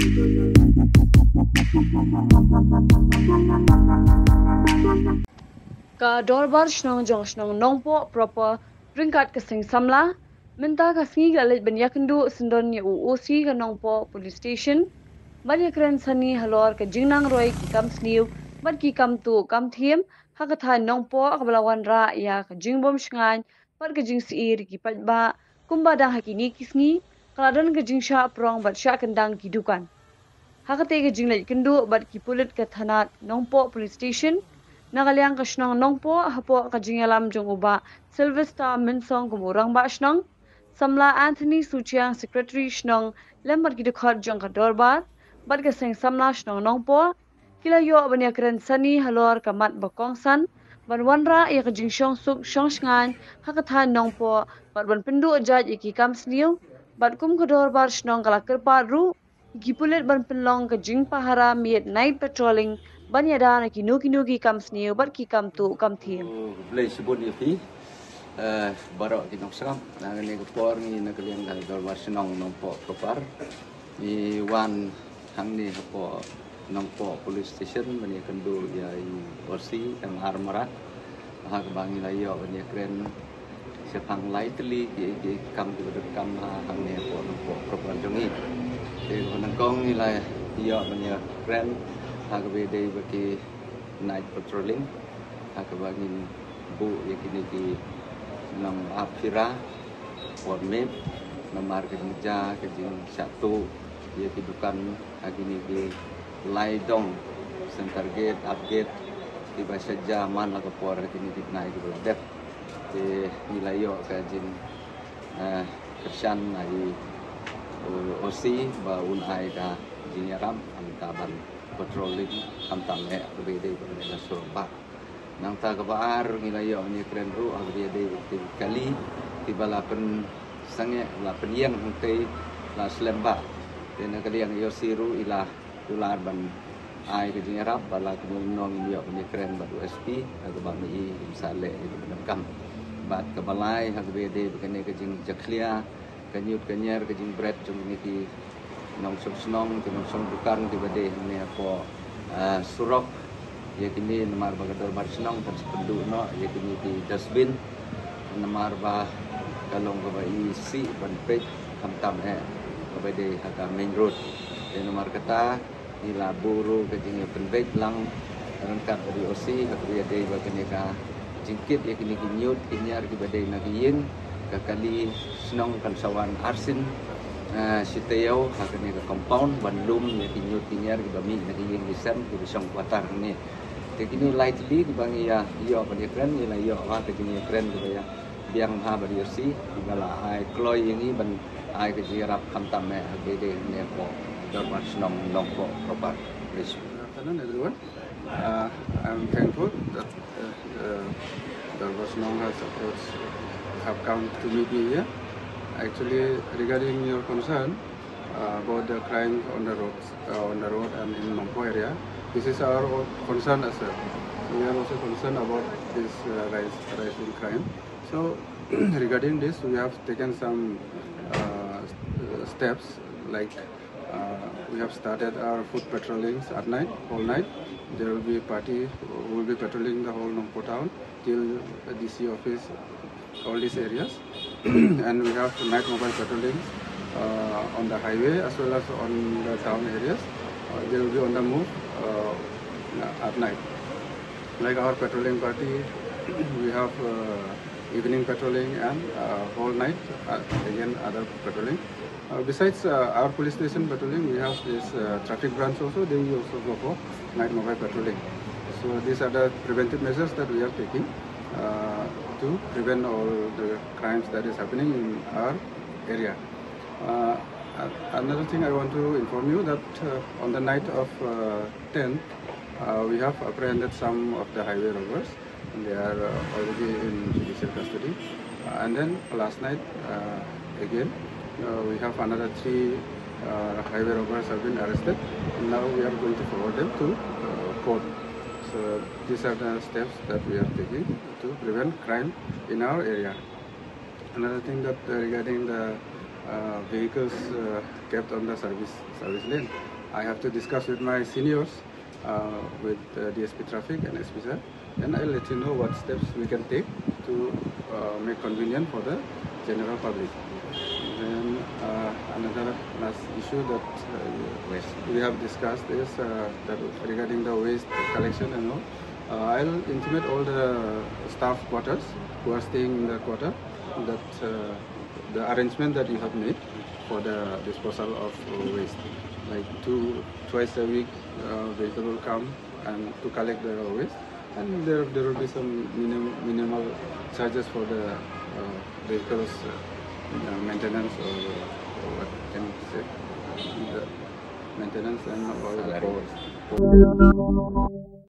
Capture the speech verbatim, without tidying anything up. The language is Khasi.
Ka Dorbar Shnong jong Shnong Nongpoh proper ryngkat ka Seng Samla mynta ka sngi ka la leit ban ïakynduh syndon ïa u O C ka Nongpoh Police Station ban ïakren sani halor ka jingnang roi ki kam sniew bad ki kam tuh kam thiem ha ka thaiñ Nongpoh, kaba la wanrah ïa ka jingbym shngaiñ bad ka jingsyier ïa ki paidbah, kumba dang ha kine ki sngi ka la don ka jingshah prong bad shah kyndang ki dukan. Ha katei ka jingleit kynduh bad ki pulit ka thanat Nongpoh Police Station, na ka liang ka shnong Nongpoh, hapoh ka jingïalam jong u Bah Sylvester Mynsong kum u Rangbah Shnong, Samla Anthony Suchiang, Secretary Shnong, lem bad ki dkhot jong ka Dorbar bad ka Seng Samla Shnong Nongpoh, ki la ïoh ban ïakren sani halor ka mat ba kongsan ban wanrah ïa ka jingshong suk shong shngaiñ ha ka thaiñ Nongpoh bad ban pynduh jait ïa ki kam sniew. Bad kum ka Dorbar Shnong ka la kyrpad ruh, ki pulit ban pynlong ka jingpahara miet, night patrolling, ban ïada na kino kino ki kam sniew bad ki kam tuh kam thiem. Khublei shibun ïa phi, eh, baroh ki nongsngap. Na kane ka por ngi na ka liang ka Dorbar Shnong Nongpoh proper, ngi wan hangne hapoh Nongpoh Police Station ban ïakynduh ïa i O C M R Marak, ha kaba ngi la ïoh ban ïakren shaphang lai tylli ki, ki kam kiba donkam ha hangne hapoh Nongpoh proper jong ngi. Te kaba nyngkong ngi la ïoh ban ïakren ha kaba ïadei bad ki night patrolling, ha kaba ngin buh ïa kine ki nongap phira, por miet, namar ka jingjia ka jingshah tuh ïa ki dukan ha kine ki lai dong, Center Gate, Up Gate, kiba shah jia man la ka por ha kine ki bnai kiba la dep. Te ngi la ïoh ka jing, eh, kyrshan na i, eh, O C ba un ai ka jingïarap hangta ban patrolling, khamtam eh kaba ïadei bad ka surok bah. Nangta kaba ar ngi la ïoh ban ïakren ruh ha kaba ïadei bad ki kali kiba la pynsangeh, la pynïeng hangtei, la slem bah. Te na ka liang i O C ruh i la kular ban ai ka jingïarap, bad la kumno ngin ïoh ban ïakren bad u S P ha kaba ma i im sa leh ïa kaba donkam. Bad kaba lai ha kaba ïadei bad kane ka jingjakhlia, ka ñiut ka ñiar, ka jingbret jong kine ki nongshong shnong, ki nongshong dukan kiba dei hangne hapoh, ah, surok. Ïa kine namar ba ka Dorbar Shnong kan sa pynduh noh ïa kine ki dustbin, namar ba ka long kaba isih ban peit, khamtam eh kaba dei ha ka main road. Te namar kata ngi la buh ruh ka jingïapynbeit lang ryngkat bad i O C ha kaba ïadei bad kane ka jingkit ïa kine ki ñiut ki ñiar kiba dei na ki ïing. Ka kali shnong kan sa wan arsien, eh, shi taïew ha kane ka compound ban lum ïa ki ñiut ki ñiar kiba mih na ki ïing ki sem kiba shong quarter hangne. Te kine lai tylli kiba ngi ïa ïoh ban ïakren, ngi la ïoh ha ka jingïakren kaba ïa biang ha bad i O C, kiba la ai kloi ïa ngi ban ai ka jingïarap khamtam eh ha kaba dei hangne hapoh Dorbar Shnong Nongpoh proper. Good afternoon, everyone. Uh, I'm thankful that, uh, uh, Dorbar Shnong has approached, have come to meet me here. Actually, regarding your concern, uh, about the crime on the roads, uh, on the road and in Nongpoh area, this is our o-, concern as well. We are also concerned about this, uh, rise, rise in crime. So, regarding this, we have taken some, uh, s-, steps, like, uh, we have started our foot patrollings at night, all night. There will be party who will be patrolling the whole Nongpoh town till the D C office, all these areas. And we have night mobile patrolling, uh, on the highway as well as on the town areas. Uh, they will be on the move, uh, at night. Like our patrolling party, we have, uh, evening patrolling and, uh, whole night, uh, again other patrolling. Uh, besides, uh, our police station patrolling, we have this, uh, traffic branch also. They will also go for night mobile patrolling. So these are the preventive measures that we are taking, uh, to prevent all the crimes that is happening in our area. Uh, a-, another thing I want to inform you that, uh, on the night of, uh, tenth, uh, we have apprehended some of the highway robbers. They are, uh, already in judicial custody. Uh, and then last night, uh, again, uh, we have another three, uh, highway robbers have been arrested. Now we are going to forward them to, uh, court. So these are the steps that we are taking to prevent crime in our area. Another thing that, uh, regarding the, uh, vehicles uh, kept on the service service lane. I have to discuss with my seniors, uh, with uh, D S P traffic and S P sir, and I'll let you know what steps we can take to uh, make convenient for the general public. Then uh, another last issue that uh, Waste. we have discussed is uh, that regarding the waste collection and all. Uh, I'll intimate all the staff quarters who are staying in the quarter that uh, the arrangement that you have made for the disposal of uh, waste, like two twice a week, uh, vehicle will come and to collect the waste, and there there will be some minim- minimal charges for the uh, vehicles uh, uh, maintenance or, or what can you say, the maintenance and all the Salary. cost.